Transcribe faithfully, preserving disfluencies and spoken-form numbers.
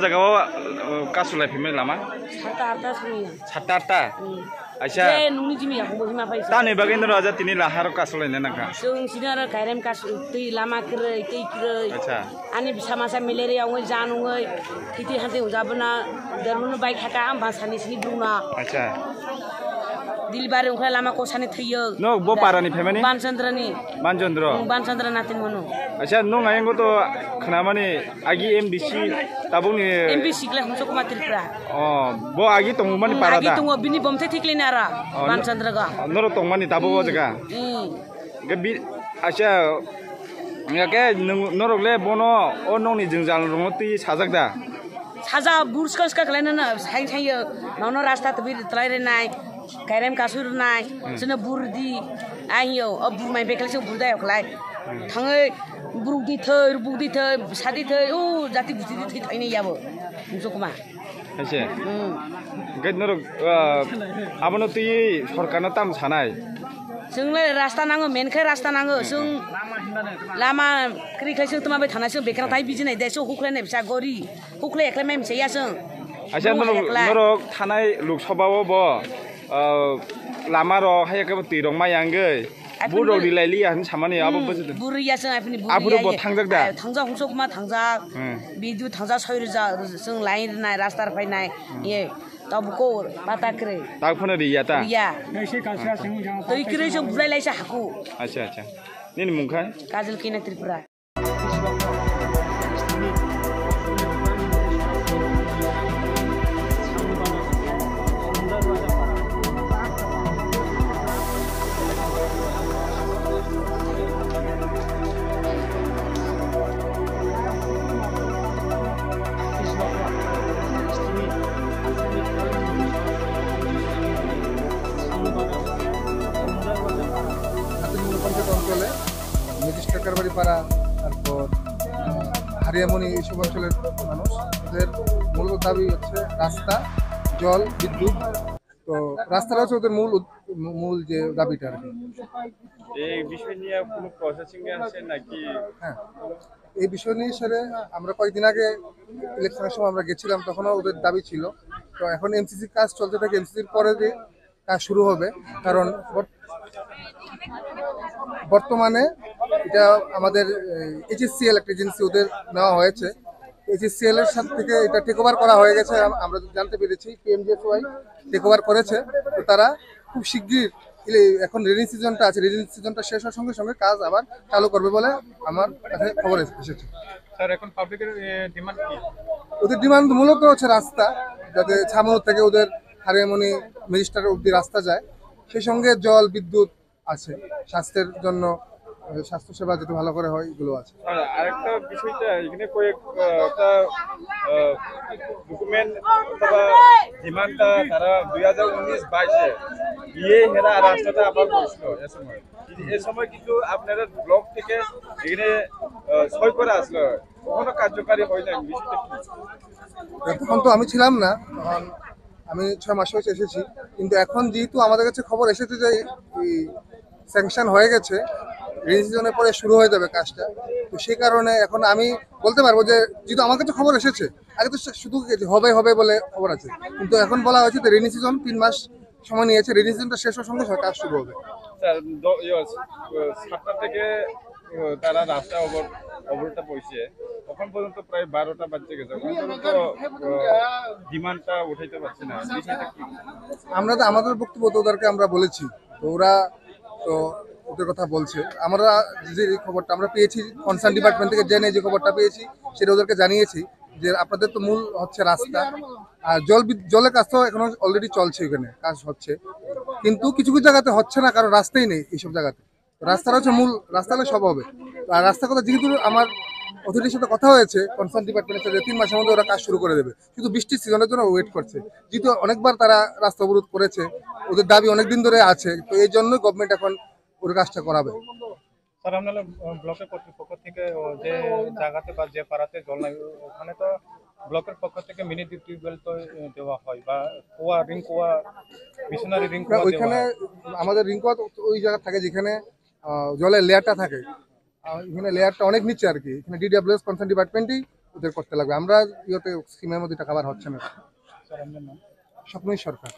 Jaga o, o, kasu lai phimai lama? Sata arta simi. Sata arta? Hmm. Aisa. Je nungni jimi ya, bo hima phai. Tani bagwi noro aja tini laharo kasu lai nang kha. Sung sini aro kairem kasu twi lama kwrwi, twi kwrwi. Acha. Ani bisa masa malaria ongoi jan ongoi. Titi hante ujabna, dermunu bai khaka, am basani sini bruna. Acha. Delivery ongkha lama kosani thwiyo. No, bo parani phaimani? Banchandrani. Banchandra. Hmm, Banchandra natin mono. Acha, nung ayang to khnamani agi M D C tabukni. M D C kla Humsok Kumar Tripura. Oh, bo agi tongmani para da? Agi tongo, bini bomthai thikli nara. Oh, Banchandra ga. Noro tongmani tabuk o jaga? Hmm. Ge bi, acha, ya ke nung, norok le bono o nongni jwngjal rungno twi sajak da? Saja bur ska ska khlai nana, sai sai yo, nono rasta twi tlai re nai, kairem kasur nai, sino bur di, ai yo, o bur mai bekhle sino bur da yo khlai. Thangai buruk di thoi, buruk di thoi, sadi thoi, o jati buti di thoi thai nai yabo. Humsok Kumar. Aise. Hmm. Ge norok, ah, abono twi sorkarno tam sanai? Chwng le rasta nango, men khe rasta nango. Chwng lama kwrwi khai chwng tma bai thana chwng bekrang tai bijinai de, chwng hukhlai nai bisa gori. Hukle ekla mem se ya sung. Acha, norok, ekla. Norok thanai Lok Sabha o bo, ah, lama rok hai ke twi rok mai yang gwi. Bur rok rilai liya hin samani abo bwswk. Bur ya sung apni bur. Aphuru ya bo ye. Thangjak da? Ai, thangjak Humsok Kumar thangjak. Hmm. Bidu thangjak soi rwjak sung line nai rasta phai nai. Hmm. Ye. Tabuk ko pata kre. Tak phano riya ta? Riya. Twi kre sung bulai lai sa haku. Acha, acha. Nini mung khai? Kajal Kena Tripura. হাতিমুন্ডা পঞ্চায়েত অঞ্চলে ম্যাজিস্ট্রেট কারবারি পাড়া, তারপর, আহ, হারিয়ামণি, এইসব অঞ্চলের মানুষ। ওদের মূলত দাবি হচ্ছে রাস্তা, জল, বিদ্যুৎ। তো রাস্তাটা হচ্ছে ওদের মূল উদ-, মূল যে দাবিটা আর কি। এই বিষয় নিয়ে কোনো প্রসেসিং এ আছে নাকি? হ্যাঁ, এই বিষয় নিয়ে স্যারে আমরা কয়েকদিন আগে ইলেকশনের সময় আমরা গেছিলাম, তখনও ওদের দাবি ছিল। তো এখন এমসিসি কাজ চলতে থাকে, এমসিসির পরে যে কাজ শুরু হবে, কারণ বর্ত-, বর্তমানে এটা আমাদের এইচএসসিএল একটা এজেন্সি ওদের নেওয়া হয়েছে। এইচএসসিএল এর সাথে থেকে এটা টেক ওভার করা হয়ে গেছে, আম-, আমরা জানতে পেরেছি পিএমজিএসওয়াই টেক ওভার করেছে। তো তারা খুব শিগগির ইলে-, এখন রেইনি সিজনটা আছে, রেইনি সিজনটা শেষ হওয়ার সঙ্গে সঙ্গে কাজ আবার চালু করবে বলে আমার কাছে খবর এস-, এসেছে। স্যার, এখন পাবলিকের, এ, ডিমান্ড কি? ওদের ডিমান্ড মূলত হচ্ছে রাস্তা, যাতে ছামনুর থেকে ওদের হারিয়ামণি ম্যাজিস্ট্রেট অবধি রাস্তা যায়, সেই সঙ্গে জল, বিদ্যুৎ আছে, স্বাস্থ্যের জন্য, এ, স্বাস্থ্যসেবা যাতে ভালো করে হয়, এগুলো আছে। আর আরেকটা বিষয়টা এখানে কয়েক, আহ, একটা, আহ, ডকুমেন্ট অথবা ডিমান্ডটা তারা দুই হাজার উনিশ বাইশে দিয়ে এরা রাস্তাটা আবার করছিল এ সময়। এ সময় কিন্তু আপনারা ব্লক থেকে এখানে, আহ, সই করা আসলো, কখনো কার্যকারী হয় না, বিষয়টা কি? তখন তো আমি ছিলাম না, তখন আমি ছয় মাস হয়েছে এসেছি, কিন্তু এখন যেহেতু আমাদের কাছে খবর এসেছে যে এই স্যাংশন হয়ে গেছে, রেইনি সিজনের পরে শুরু হয়ে যাবে কাজটা। তো সেই কারণে এখন আমি বলতে পারবো যে, যেহেতু আমার কাছে খবর এসেছে, আগে তো শু-, শুধু কি যে হবে হবে বলে খবর আছে, কিন্তু এখন বলা হয়েছে যে রেইনি সিজন তিন মাস সময় নিয়েছে, রেইনি সিজনটা শেষ হওয়ার সঙ্গে সঙ্গে কাজ শুরু হবে। স্যার, দ-, ইয়ে, আহ, সাতটা থেকে, আহ, তারা রাস্তা অবর-, অবরোধটা বইছে, এখন পর্যন্ত প্রায় বারোটা বাজতে গেছে, এখন পর্যন্ত, আহ, ডিমান্ডটা উঠাইতে পারছে না, বিষয়টা কি? আমরা তো আমাদের বক্তব্য তো ওদেরকে আমরা বলেছি, তো ওরা তো ওদের কথা বলছে। আমরা যে খবরটা আমরা পেয়েছি কনসার্ন ডিপার্টমেন্ট থেকে, জেনে যে খবরটা পেয়েছি সেটা ওদেরকে জানিয়েছি যে আপনাদের তো মূল হচ্ছে রাস্তা, আর জল বিদ-, জলের কাজ তো এখনো অলরেডি চলছে, এখানে কাজ হচ্ছে, কিন্তু কিছু কিছু জায়গাতে হচ্ছে না, কারণ রাস্তাই নেই এইসব জায়গাতে। রাস্তাটা হচ্ছে মূল, রাস্তা হলে সব হবে। আর রাস্তা কথা যেহেতু আমার অথরিটির সাথে কথা হয়েছে, কনসার্ন ডিপার্টমেন্টের সাথে, তিন মাসের মধ্যে ওরা কাজ শুরু করে দেবে, শুধু বৃষ্টির সিজনের জন্য ওয়েট করছে। যেহেতু অনেকবার তারা রাস্তা অবরোধ করেছে, ওদের দাবি অনেক দিন ধরে আছে, তো এই জন্য গভর্নমেন্ট এখন ওর কাজটা করাবে। স্যার, আপনারা, আহ, ব্লকের কর্তৃপক্ষ থেকে, ও, যে জায়গাতে বা যে পাড়াতে জল নাই, ও-, ওখানে তো ব্লকের পক্ষ থেকে মিনি ডিপ টিউবওয়েল তো, এ, দেওয়া হয় বা কুয়া, রিং কুয়া, মিশনারি রিং না, কুয়া দেওয়া ওইখানে হয়। আমাদের রিং কুয়া তো ওই জায়গা থাকে যেখানে, আহ, জলের লেয়ারটা থাকে। আহ, এখানে লেয়ারটা অনেক নিচে আর কি। এখানে ডিডাব্লিউএস কনসার্ন ডিপার্টমেন্টই আমাদের করতে লাগবে। আমরা ইয়েতে স্কিমের মধ্যে টাকা বার হচ্ছে না। স্বপ্নই সরকার।